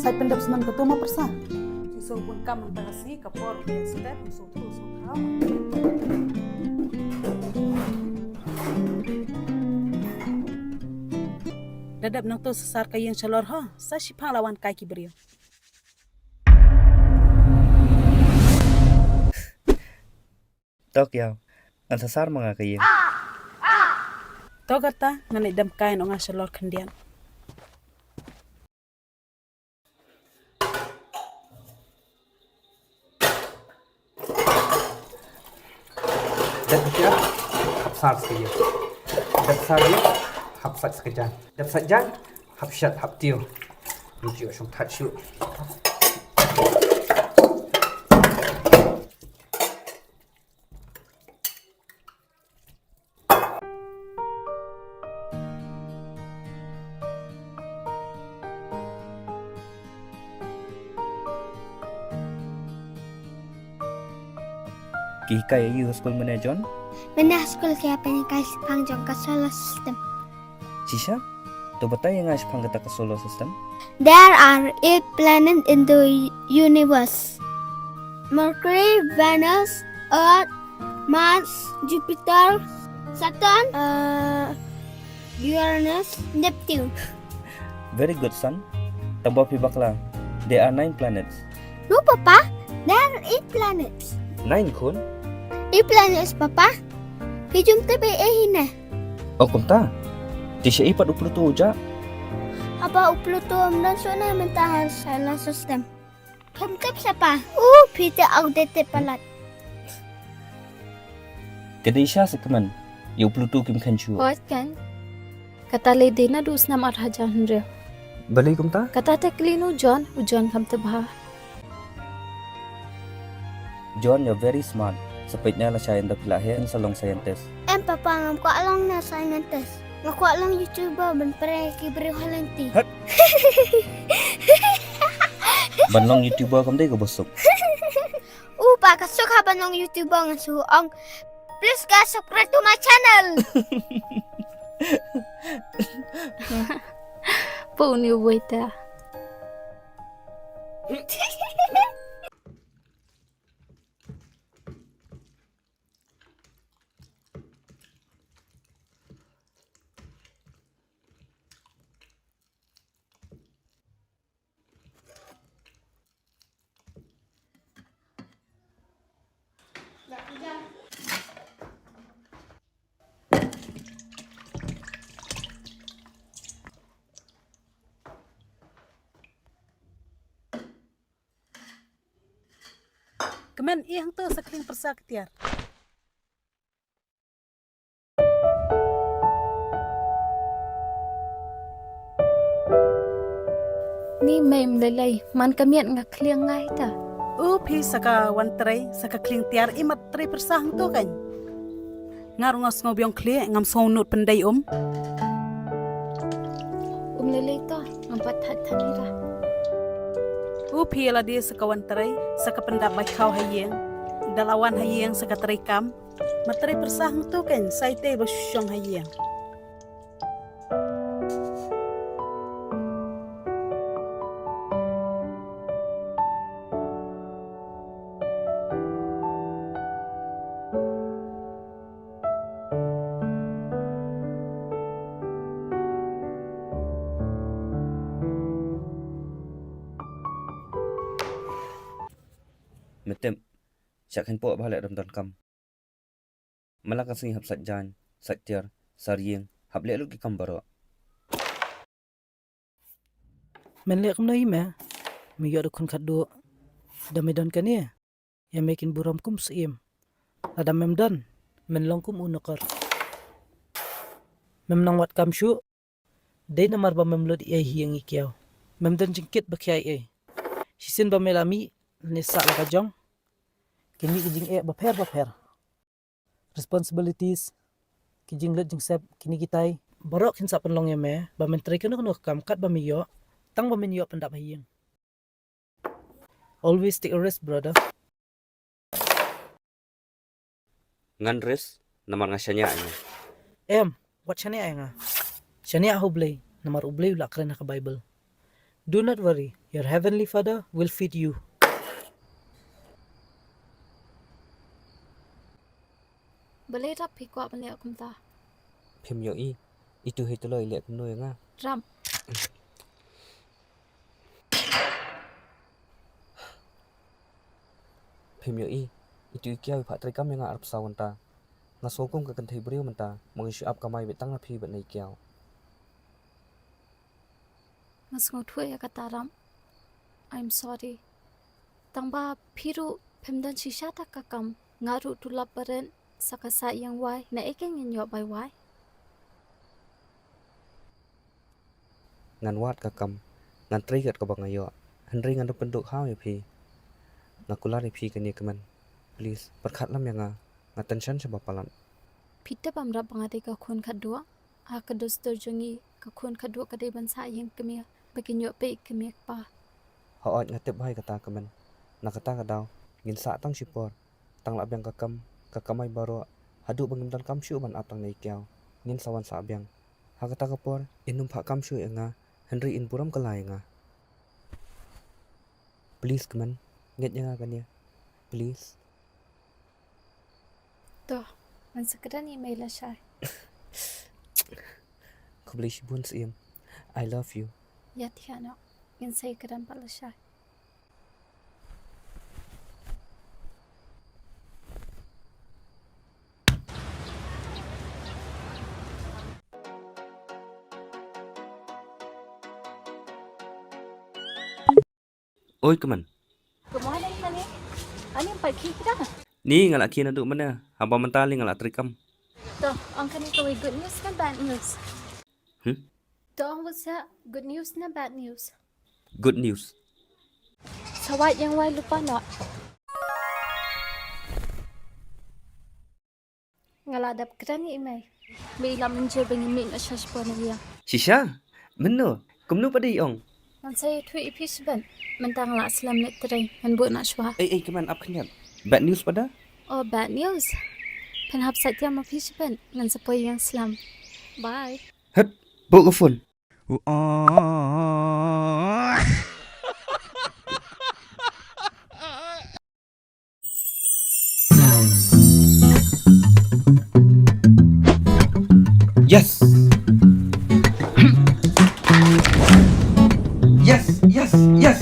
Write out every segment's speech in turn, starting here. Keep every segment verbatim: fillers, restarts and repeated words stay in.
Sa pyndep snem ka tu ma pyrsa. Shisha bun kam mynta ka sngi ka por ka step shu tu shu kha. Da dep nangtu sa sar ka ïing shalor ho, sa shiphang la wan kai ki briew. Tok ïa, ngan sa sar ma nga ka ïing. To kata ngan ïa dem kai noh nga shalor khyndiat. Dep biang, hap sar sa ïing. Dep sar ïing, hap sait sa ka jan. Dep sait jan, hap shat, hap tiew. Ngi ju shong thait shuh. Ki hikai ïa u ha skul mynne John? Mynne ha skul ki hap ban hikai shaphang jong ka solar system. Shisha? To batai ïa nga shaphang kata ka solar system. There are eight planets in the universe. Mercury, Venus, Earth, Mars, Jupiter, Saturn, uh, Uranus, Neptune. Very good, son. Tang ba phi bakla. There are nine planets. No, Papa. There are eight planets. Nine, khun. Eight planets, Papa. Phi jum tip ei ei hi ne? Oh, kumta. Te shaei pat u Pluto u jah? Haba u Pluto um don shuh ne mynta ha solar system. Kham tip sha pa. U phi te outdated palat. Ka dei sha sa kmen. Ïa u Pluto kim khein shuh. Hooid kan. Kata lei dei naduh u snem ar hajar hynriew. Balei kumta? Kata te kylli u John, u John kham tip bha. John, you're very smart. Sa peit ne lashai ynda phi la heh sa long scientist. Em papa, ngam kwah long na scientist. Nga kwah long YouTuber ban pynrem ki briew ha lynti. Hap. Ban long YouTuber kam dei kaba suk. U pa, ka suk ha ban long YouTuber, nga shu ong. Please guys, subscribe to my channel. Puni waiter. Kmen, ïa hangto sa khlieng pyrsa ka tiar. Ni mei, ym lei lei, man ka miet nga khlieng ngai ta. U phi sa ka wan trei, sa ka khlieng tiar, i mat trei pyrsa hangto kan. Nga ruh nga sngew biang khlieh, ngam sngew nud pyndei um. Um lei lei to, ngam pat thait than ira. U phi la dei sa ka wan trei, sa ka pyndap bai khaw ha ïing. Da la wan ha ïing sa ka trei kam. Ma trei pyrsa hangto kan, sa itei ba shong ha ïing. Metep, shah khein poh ba leh dam don kam. Mala ka sngi hap sait jaiñ, sait tiar, sar ïing, hap leh lut ki kam baroh. Men leh kumno ïa me? Me ïoh da khun khatduh. Da me don kane, ïa me kin burom kum syiem. Lada mem don, men long kum u nokor. Mem nang wad kam shuh. Dei namar ba mem lut ei ei ha ïing i kiaw. Mem don jingkit ba khia ei ei. Shisien ba me la mih, lane sah la ka jong. Kin mih ki jingeh bapher bapher. Responsibilities, ki jinglut jingsep, kine kitai. Baroh kin sa pynlong ïa me, ba men trei kano kano ka kam kat ba me ïoh, tang ba men ïoh pyndap ha ïing. Always take a risk, brother. Ngan risk, namar nga shaniah ïa nga. Em, wat shaniah ïa nga. Shaniah ha U Blei, namar U Blei u la kren ha ka Baibl. Do not worry, your heavenly Father will feed you. Balei rap phi kwah ban leh kumta? Phim ïohi, itu hi tuloi leh kumno ïa nga. Rap. Phim ïohi, itu i kiaw i phah treikam ïa nga arphew saw kynta. Nga sngew kum ka kynthei briew mynta, ma nga shu ap kamai beit tang na phi bad na i kiaw. Nga sngewthuh ïa kata Rap. I'm sorry. Tang ba phi ruh phim don shisha ta ka kam. Nga ruh tulop barit sa ka sah ïing wai, na ei kein ngin ïoh bai wai. Ngan wad ka kam, ngan trei kat kaba nga ïoh. Hynrei ngan da pynduk haw ïa phi. Nga kular ïa phi kane Kmen. Please, pyrkhat lem ïa nga. Nga tension shaba palat. Phi tip em Rap ba nga dei ka khun khatduh. Ha ka dustur jong ngi, ka khun khatduh ka dei ban sah ïing kmie ba kin ïoh peit kmie kpa. Hooid, nga tip bha ïa kata Kmen. Na kata ka daw ngin sah tang shipor. Tang lah biang ka kam, ka kamai baroh. Haduh ba ngim donkam shuh ban ap tang na i kiaw, ngin sa wan sah biang. Ha kata ka por in ym phah kam shuh ïa nga, hynrei in burom kylla ïa nga. Please Kmen, ngeit ïa nga kane. Please. To, ngan sa kren ïa i mei lashai. Khublei shibun Syiem. I love you. Ïa thiah noh, ngin sa ïa kren pat lashai. Oi Kmen. Good morning honey. Ani pat ki kita? Ni nga la ki naduh mynne, haba mynta lei nga la treikam. To, ong kane kawei good news ne bad news? Hmm? To ong what's that? Good news ne bad news? Good news. Sa wad ïing wai lypa noh. Nga la dep kren ïa i mei. Mei la mynjur ba ngin mih noh sha shipor na ïing. Shisha? Mynno? Kumno pat i ong? Ngan sa ïathuh ïa phi shibit. Mynta nga la slem leit trei, ngan buh noh shuwa. Ei ei Kmen, ap khyndiat. Bad news pat da? Oh, bad news. Phin hap sait ïa ma phi shibit. Ngan sa poi ïing slem. Bye. Hët, buh ka phone. Yes. Yes, yes, yes.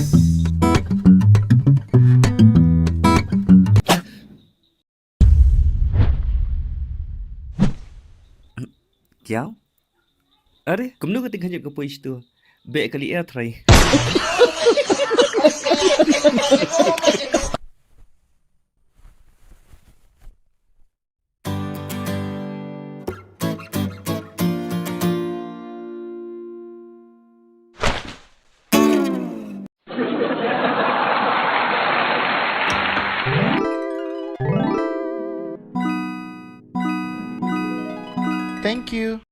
Kiaw? Are, kumno ka ting khyndiat ka poi shtu? Beh kali air try. Thank you.